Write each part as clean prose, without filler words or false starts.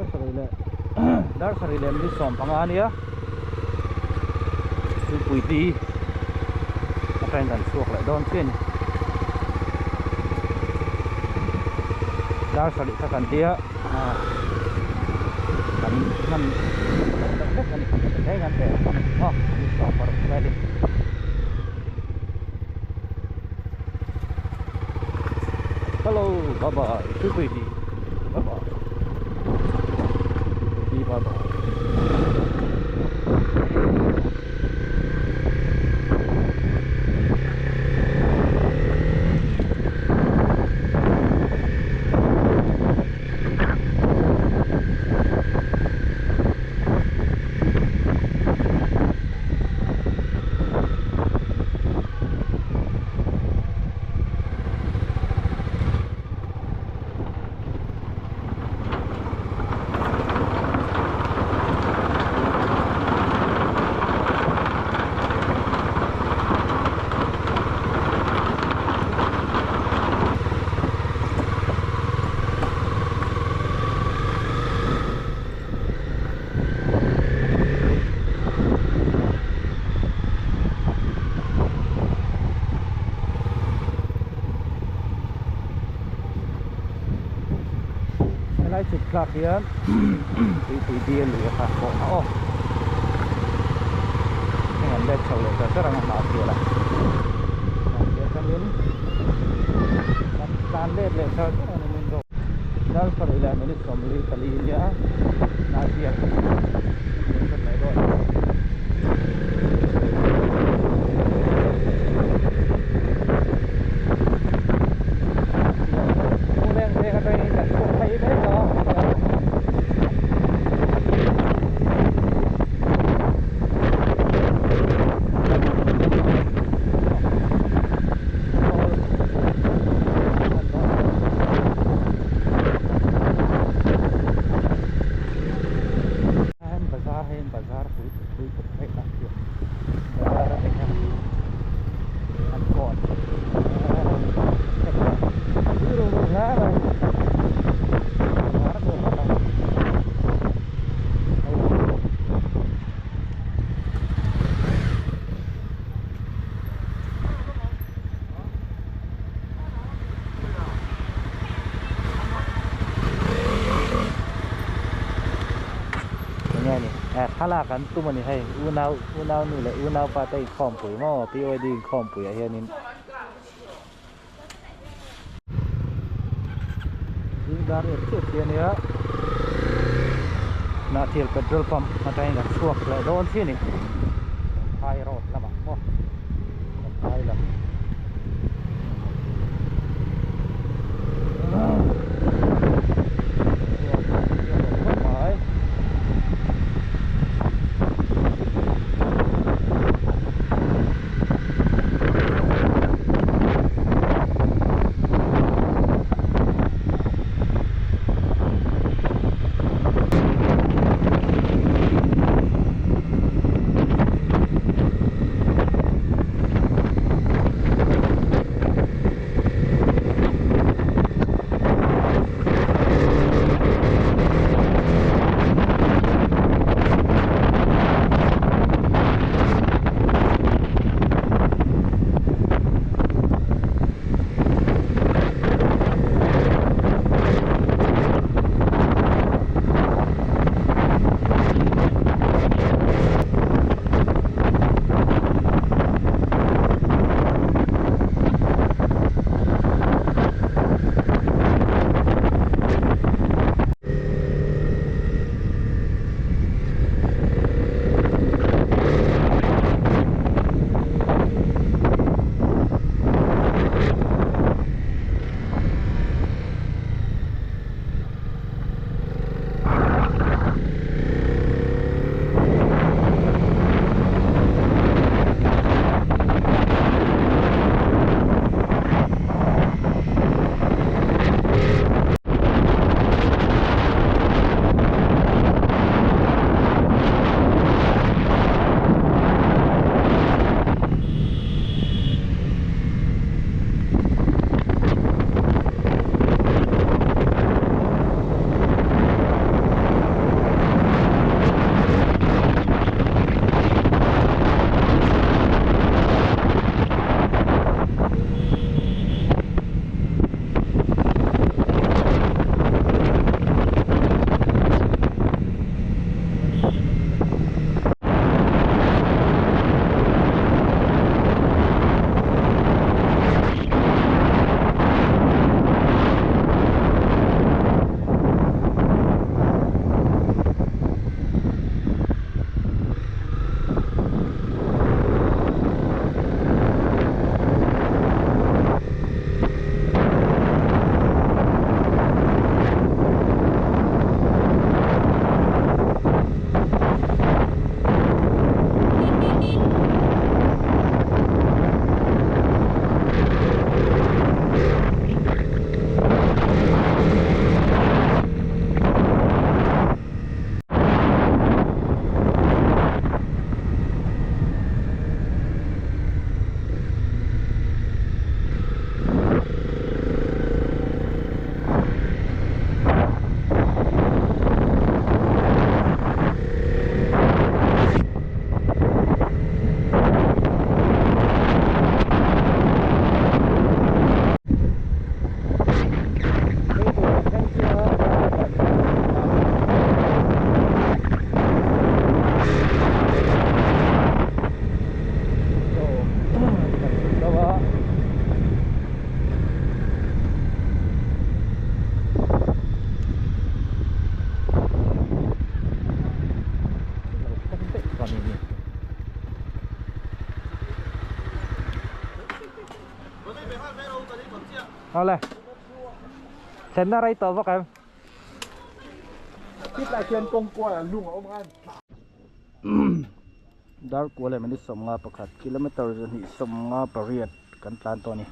Dar sarih leh dar sarih leh minute 15 a nia tuipui di atangin kan chhuak leh dawn chiah a ni dar sarih kha kan tia ah kan hman deuh hlek a ni thleng an pe a minute 16 velin. Hello bye bye tuipui di bye bye tuipui di bye bye. Helai chhuk thlak hian tuipui bial lui a kha pawh a aw heng an let chho leh ta ber ang a hnah fiah la hnah fiah atangin kan tlan let leh char char a ni main road dar sarih leh minute 44 nia hnah fiah leh dawn. Bazar hei bazar pui pui pui hei tak hian bazar a eng an kawn bazar pawh enge ni eh thlalak an tum a ni hei unau unau nu leh unau pa te inkhawmpui maw PYD inkhawmpui ah hianin zing dar riat chiah chiah a nia Hnahthial petrol pump atangin kan chhuak leh dawn chiah a ni Champhai road lamah maw Champhai lam. Awle thlenna rei tawh bawk em. Titlai khian kawng kual ah lung a awm ang. Dar kual leh minute 51 kilometer zahnih 58 kan tlan tawh a ni.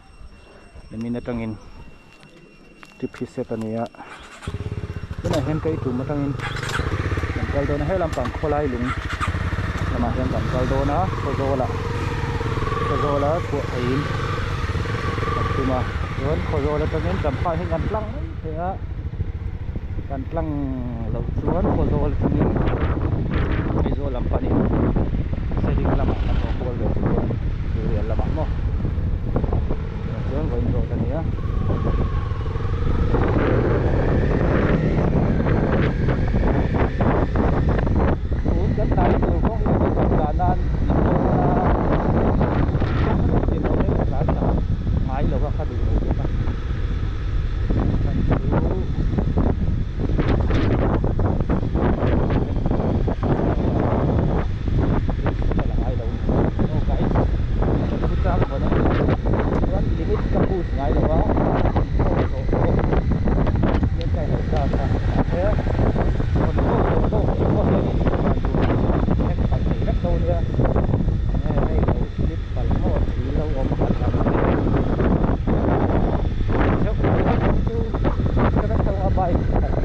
Nimin atangin trip hi set a ni a tunah hian ka itum atangin kan kal dawn a he lampang khawlai lung lamah hian kan kal dawn a Khawzawl ah Khawzawl a chhuah theiin kan tum a chuan Khawzawl atangin Champhai hi kan tlang mai thei a kan tlang loh chuan Khawzawl atangin Aizawl lam panin Seling lamah kan haw kual ve thei dawn a ni Turial lamah maw chuan vawiin road a ni a. Tun kan tlai tur kawng hi kan chak dan nan in dawn a kawng a chin lo mai ka tlan chak ngai lo a ka duh lo bawk a chhan chu risk ka la ngai lo aw guys ka thu chang vawn a chuan limit ka push ngai lo a tawk tawh bawk hian ka inlo ta kha mahse control lo zawk eng pawh hian in dan tur thleng palh thei vek dawn nia enge hei lo slip palh maw thil lo awm palh ang che theuh theuh chu ka vek tho a bike khalh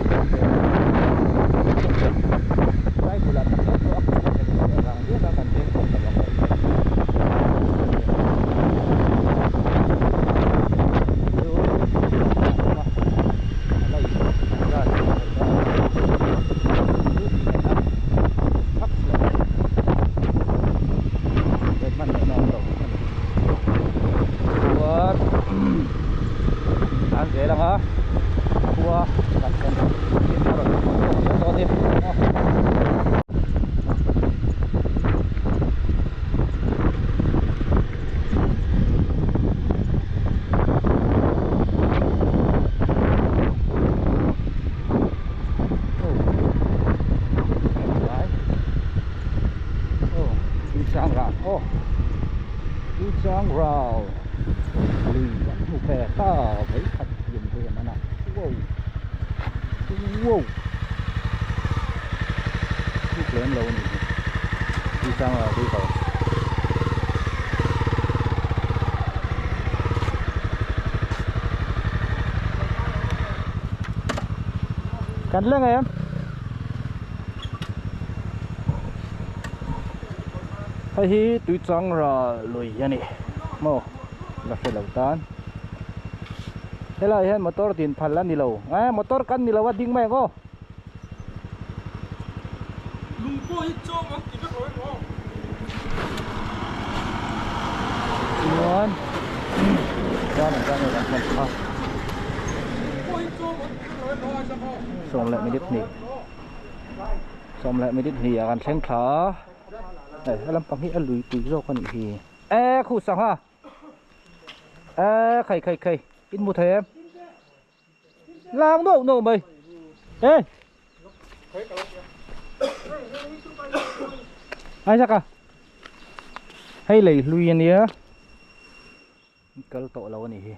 lai bulah tak hian pawh a khalh theih vang viau a kan veng khawp lo ang. Kan leng em hei hi Tuichang ral lui a ni maw la hre lo tan helaiah hian motor din phal a ni lo eh motor kan ni lo a ding mai ang aw. Lung pawh hi chawm an ti vek lo em aw. Chuan chuan an tan an hman kha. Sawm leh minute hnih sawm leh minute hnih ah kan thleng thla a hei lampang hi a lui pui zawk a nih hi e khu sangha e khai khai khai in hmu thei em. Lang nuau nuau mai. Ê. Ai chắc à? Hei lei hlui ania. Kal tawh lo ani hi.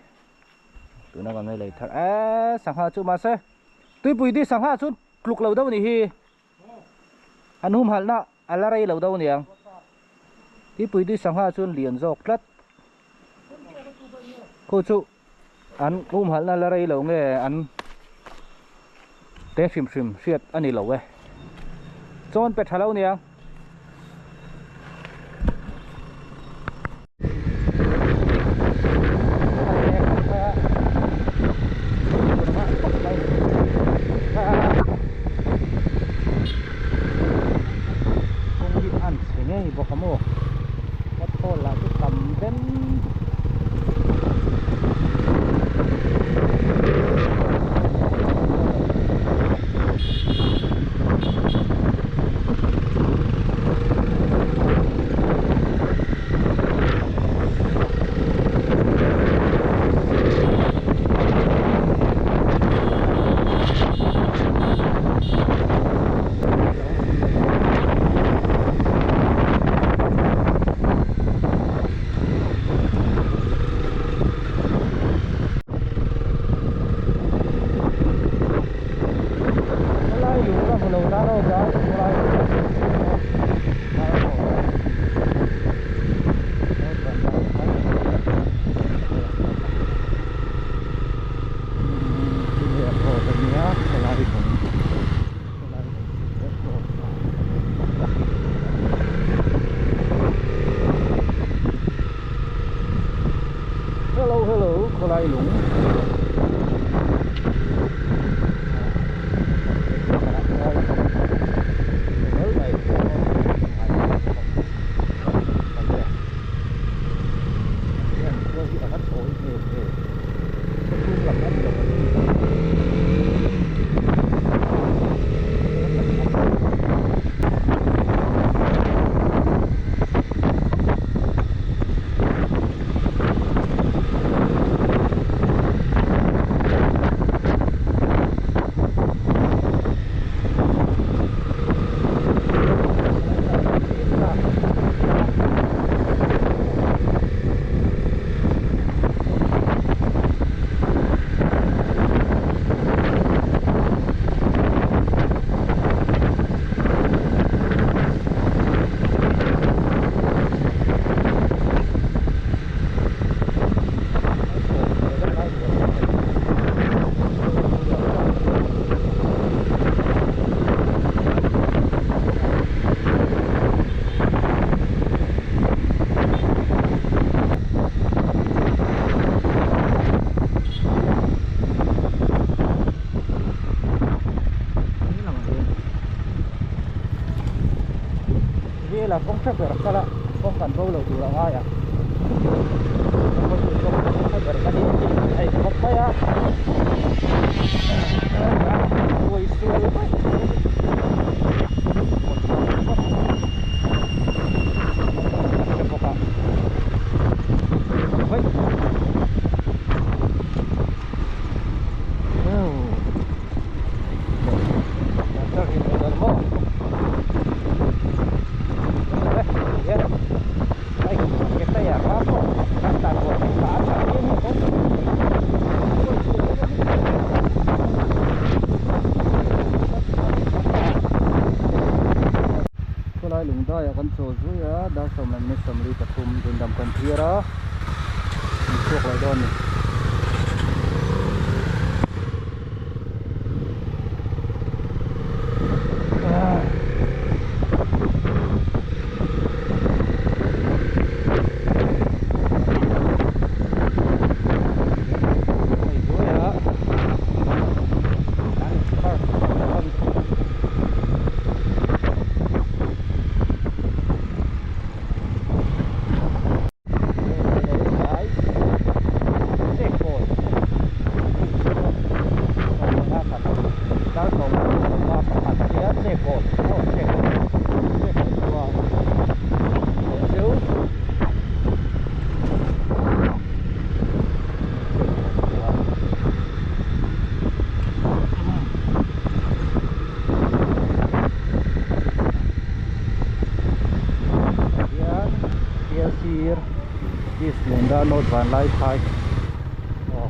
Tuna kan hei lei thar. Ê sangha chu mahse tuipui di sangha chu tluk lo deuh ani hi. An humhalhna a la rei lo deuh aniang. Tuipui di sangha chu lian zawk tlat. Khu chu an humhalhna la rei lo nge an te hrim hrim hriat a ni lo e chawn pe tha lo nia. Kawng hi an chhe ngei bawk a maw pothole lah chu tam den. Hmu lo tan aw guys khawlai Hello hello khawlai lung Vela kawng tha ber kala kawng kan bo lo tur a ngai a kawng tha ber ka ni hei khawp mai a suai sual mai Khawlai lungdaiah kan chawl zui a dar sawm leh minute 43 dundam kan phiar a an chhuak leh dawn a ni. Note van lai phai oh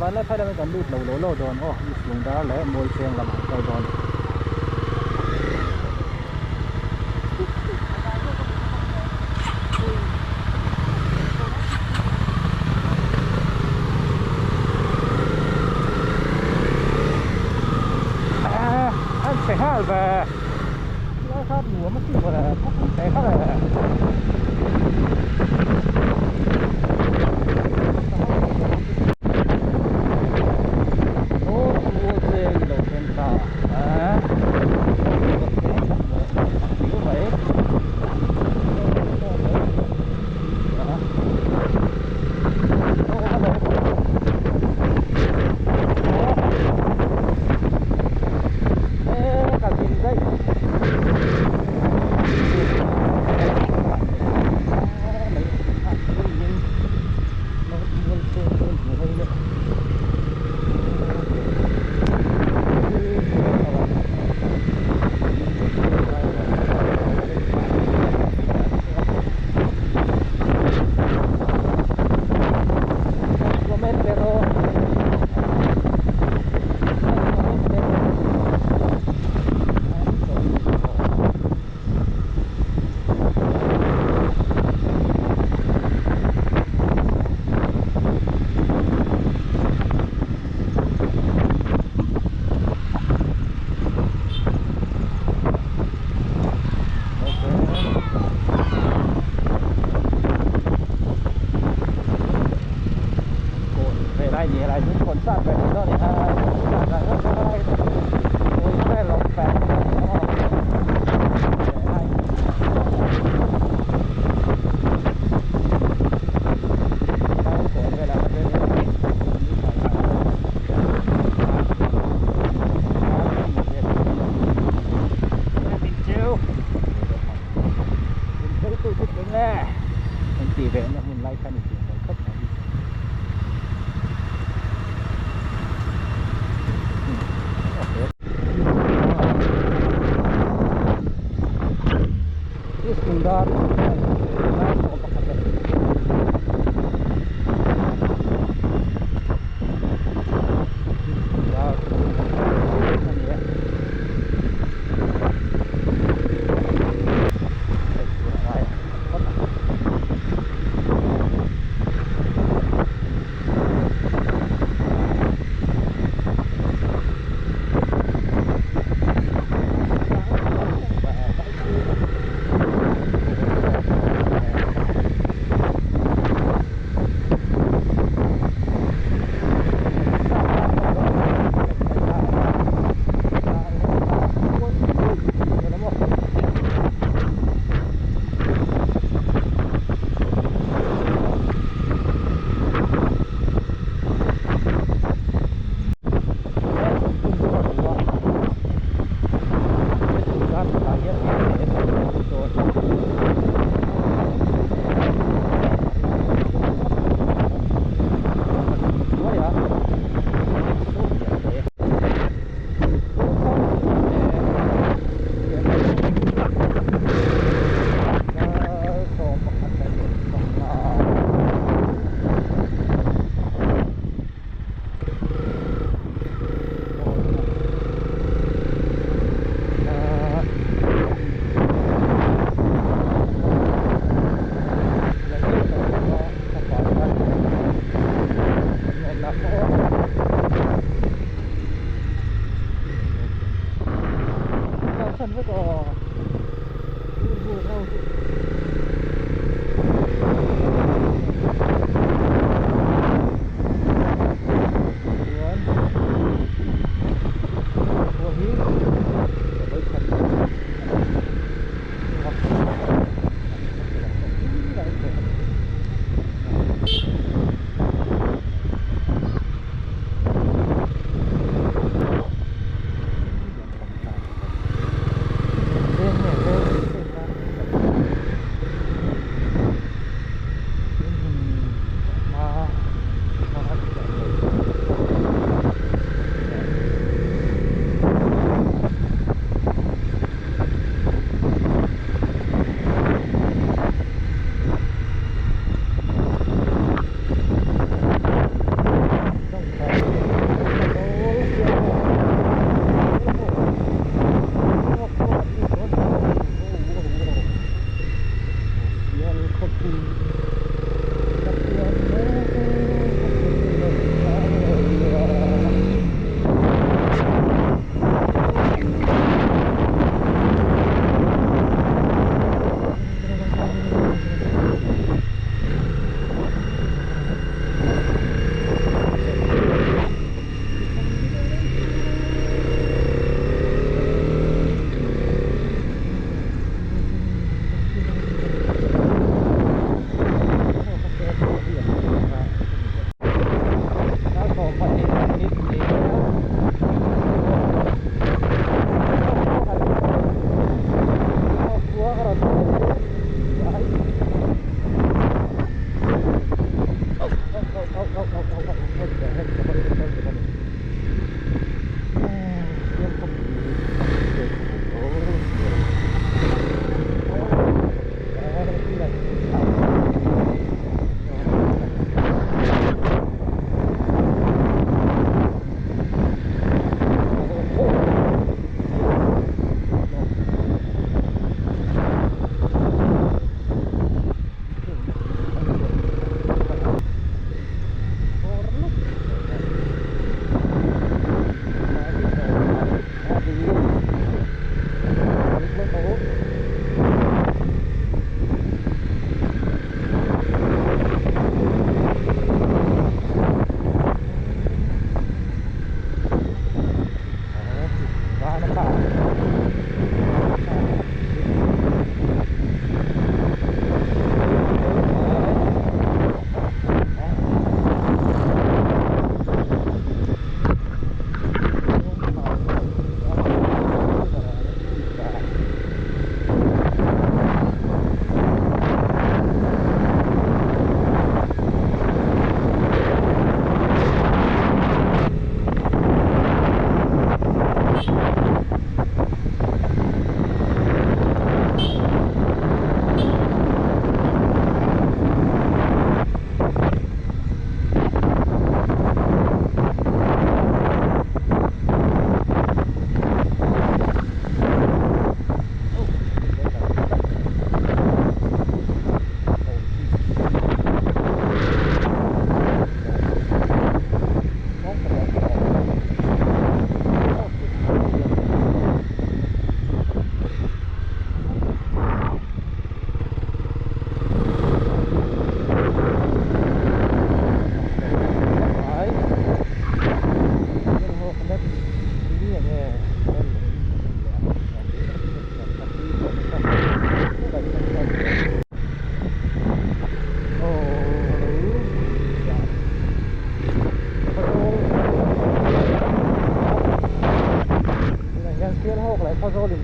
Vanlaiphai lamah kan lut lo lo lo dawn aw East Lungdar leh Mualcheng lamah an kal dawn. An chhe nghal ve lai kha nuam a tih vawlh an chhe nghal e.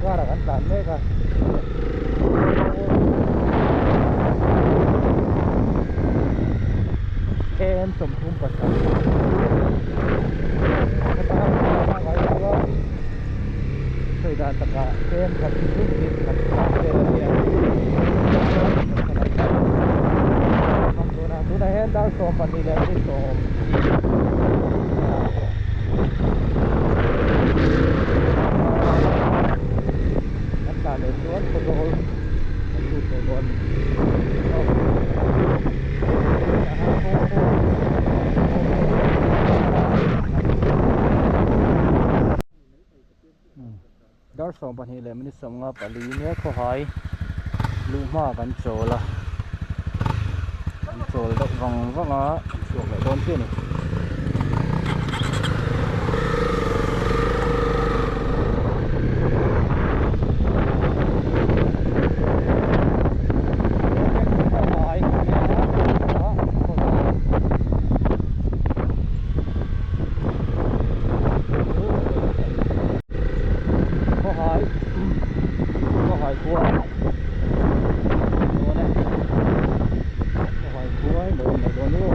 karah kan tlan mek a. Km 37 sawi dan takah km khat hi chu minute khat tlan vel a nia tunah hian dar 12 leh minute 20. Kan tlan leh chuan khawzawl kan lut leh dawn a ni. Dar 12 leh minute 54 nia khawhai luh hma kan chawl a kan chawl deuh vang vang a kan chhuak leh dawn chiah a ni. Khawhai Khawhai khua dawn e Khawhai khua hi lo awm leh dawn aw.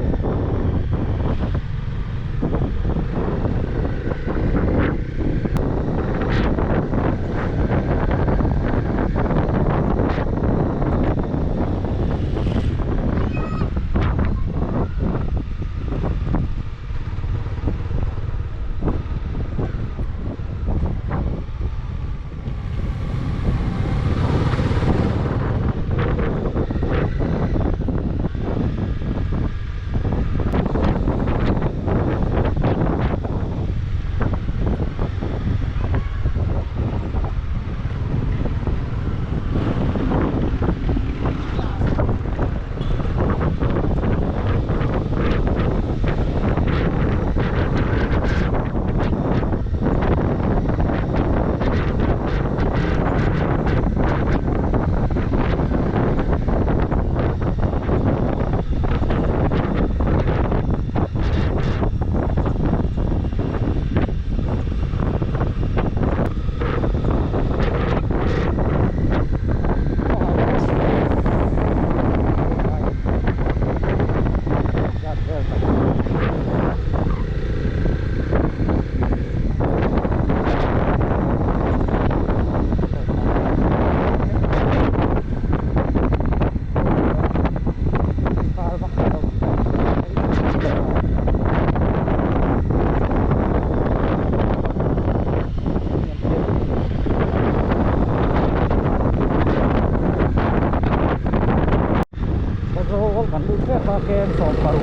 Khawzawl kan lut vek a kem 60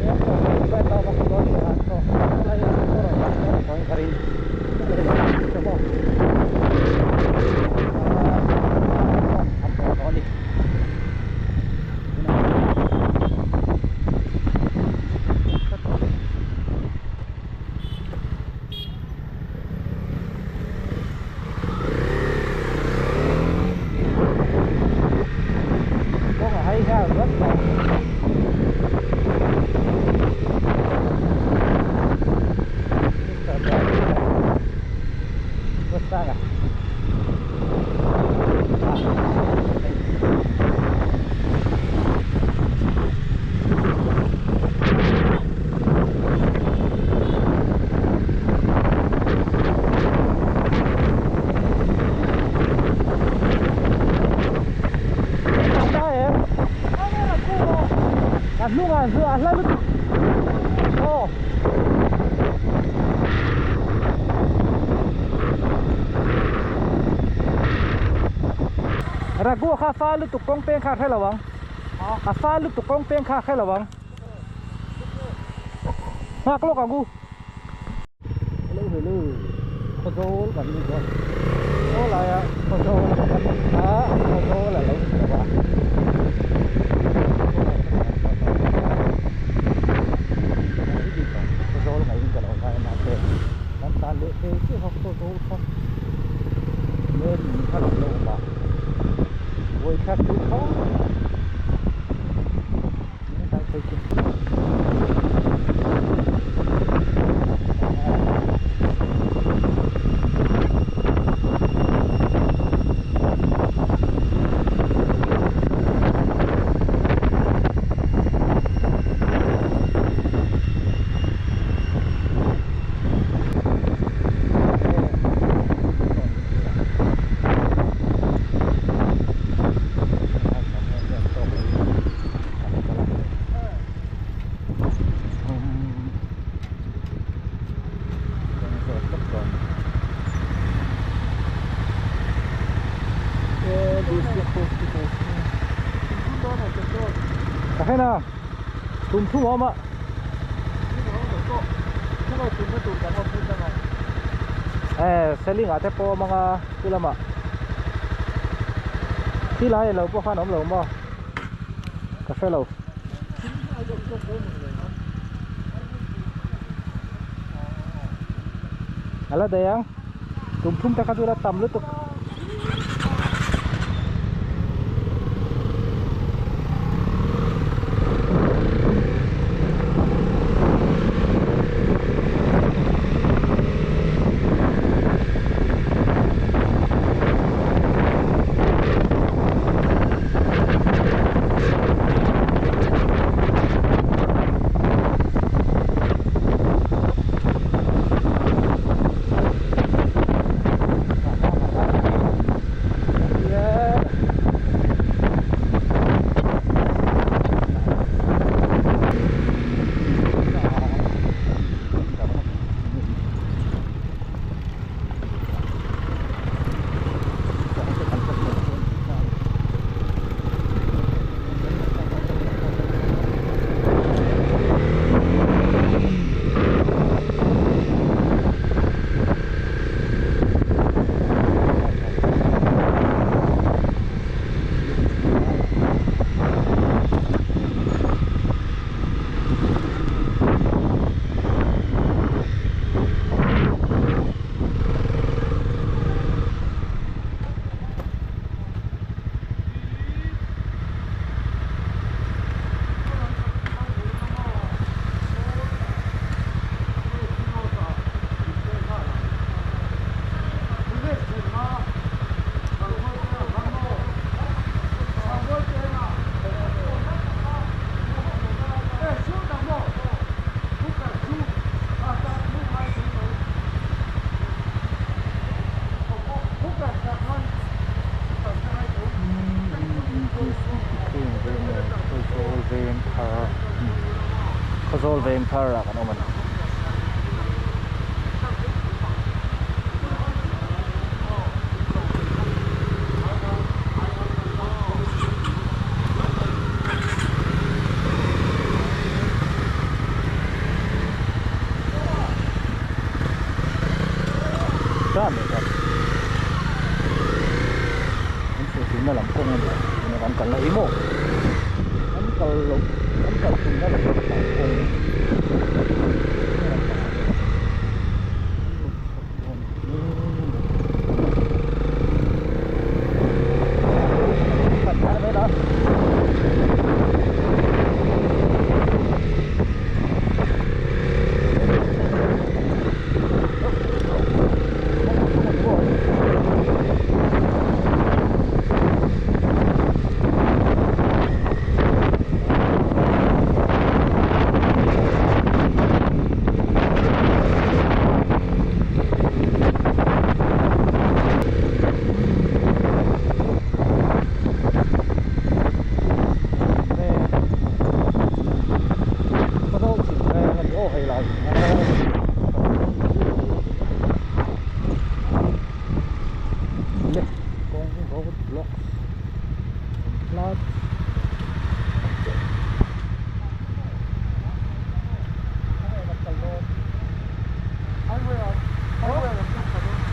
kem 60 vel a vak dawn ni a chaw helai hi chu rawn lang dawn tawhin ka ring an tawh tawh a ni. Kawng a hai nghal vat mai. Ka hnungah chu a hla lutuk aw. Raghu kha fa lutuk kawng peng kha a hre lo ang a fa lutuk kawng peng kha a hre lo ang nghak lawk ang u. Hello hello Khawzawl kan ni dawn aw laia Khawzawl kan ni a Khawzawl a lo ni lo a Khawzawl ngaihin ka lo ngai mahse kan tan leh thei chiah kha Khawzawl kha men kha lo lo awm a vawikhat chu tho Ka hre na tum thum a awm a. Eh selling ah te pawh a awm anga chu lamah khi lai alo pawh khan a awm lo maw ka hre lo. A la daih ang tum thum te kha chu la tam lutuk. Khawzawl veng thar ah kan awm a ni. Tumna lam kawng a ni a tuna kan kalna hi maw kan kal loh kan kal tumna lam kawng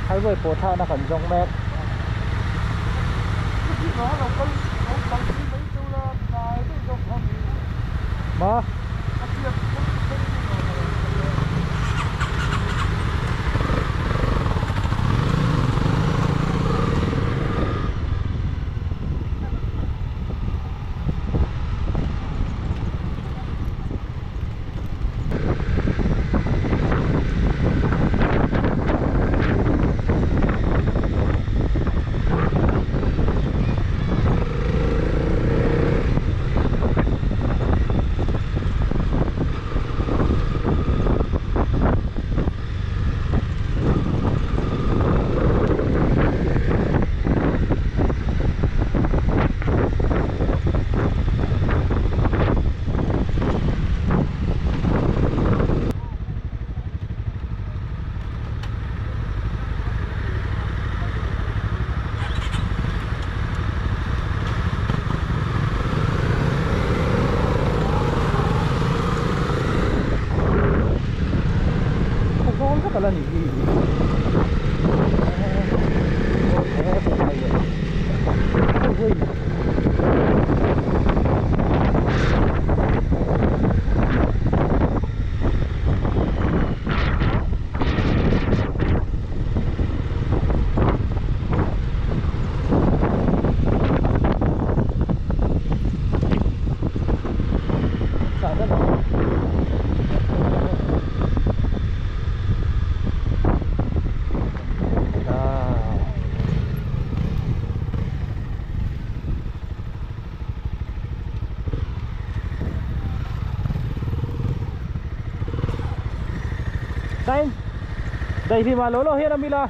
Highway pawh thlakna kan zawng mek. Ma. Daihlim ah lo lo hian a mil a.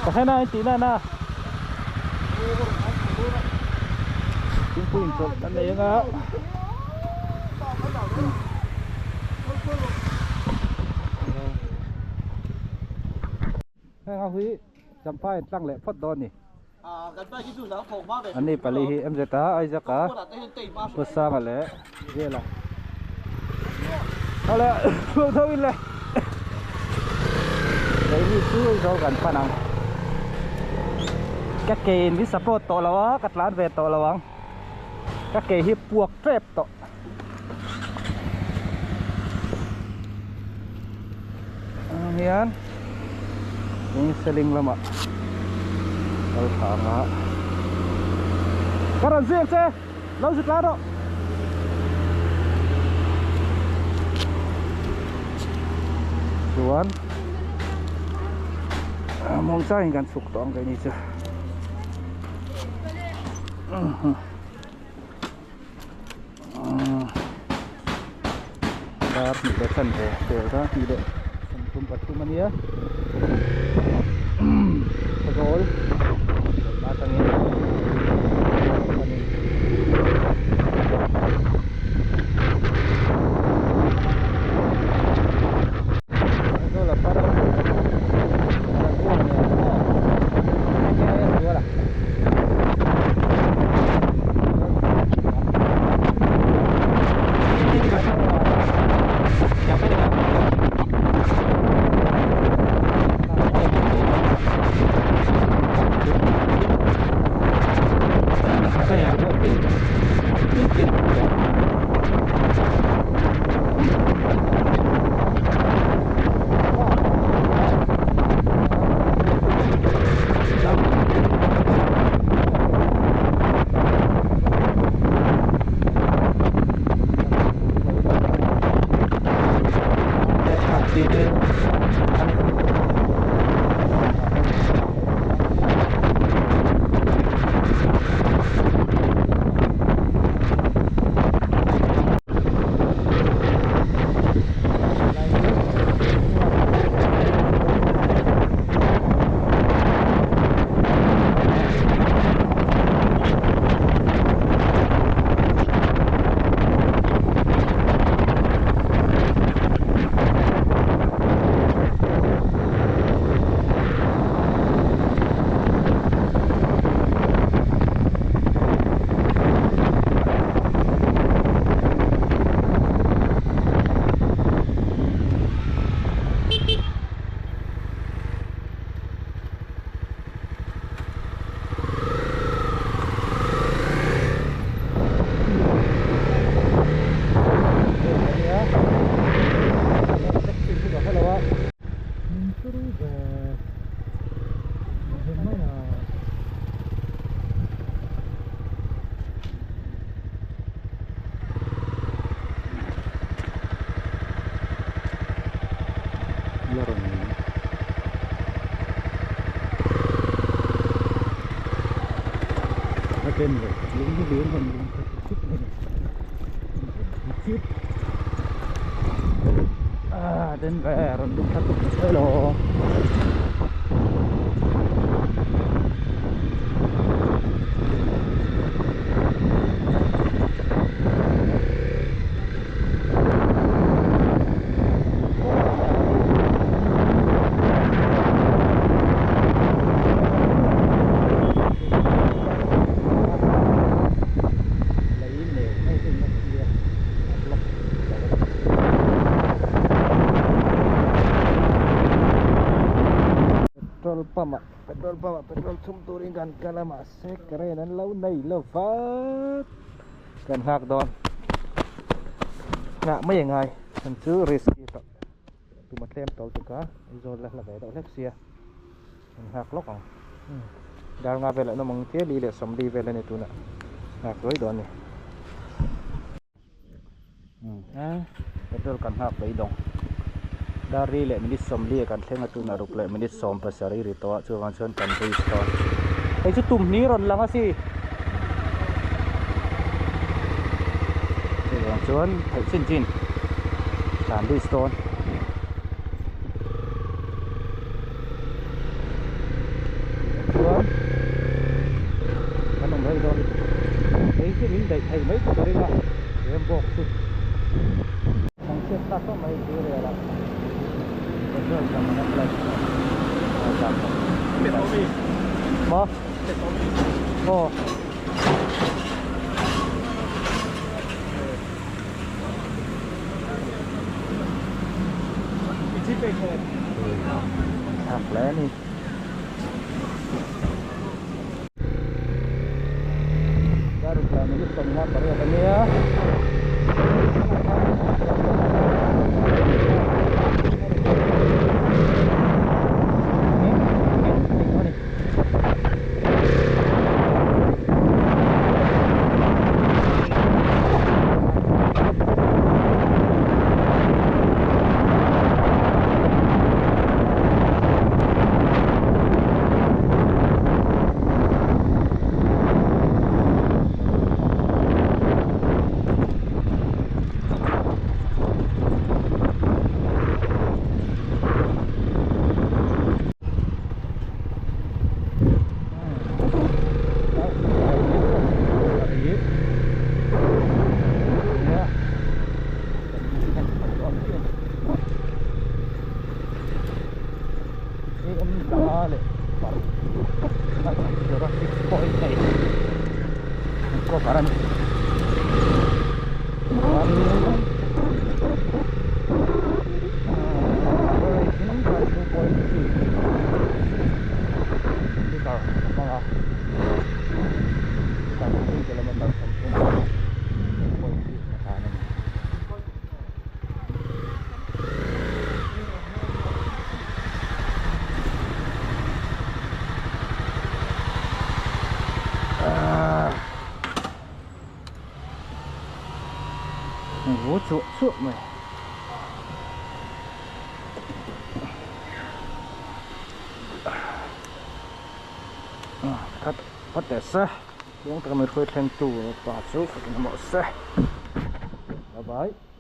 Ka hena in tih na na. Thingpui inchawlh an nei anga. Heng ho hi Champhai an tlang leh phawt dawn a ni. An ni pali hi MZ a, Isaac a, Pu Sanga leh Zela. Awle tho tho in le. Keini chu Aizawl kan pan ang. Ka ke in min support tawh lo a, ka tlan ve tawh lo ang. Ka ke hi puak tep tawh. Ang hian eng seling lamah kal thla anga ka rawn zir che lo zut la rawh chuan muangchangin kan chhuk tawh ang keini chu. Dar hnih leh chan ve tel dar hnih leh sawmthum pathum a nia khawzawl chawlhna atangin panin Aizawl a pan La rawn a ken ve lung hi lung rawn lung khat chip mai ni chip a den ve rawn lung khat chip lo. Petrol pump ah petrol pump ah petrol chhum turin kan kal a mahse crane an lo nei lova kan nghak dawn nghah mai a ngai an chu risky tawh tuma tlem tawlh tuk a Aizawl la hla ve deuh hlek sia kan nghak lawk ang dar nga velah an awm ang tia li leh sawmli vel a ni tunah nghak ruai dawn a ni. Petrol kan nghak beidawng. Dar ri leh minute 40 ah kan thleng a tunah ruk leh minute 17 ri tawh a chuvang chuan kan risk dawn. Hei chu tum hnih rawn lang a si. Chuvang chuan theih chin chin kan risk dawn. Chuan kan awm rei dawn lutuk. Hei chu min daih thei mai chu ka ring a rem bawk chu. Kan chhiat tak khawp mai tui rel a petrol tam an apply maw aw thlak hle a ni. Daruk lah minute 58 a nia. Vú chuah chuah mai. Khat phawt teh se tluang taka mai hruai thleng tu pa chu fakin a mawh se. Bye bye.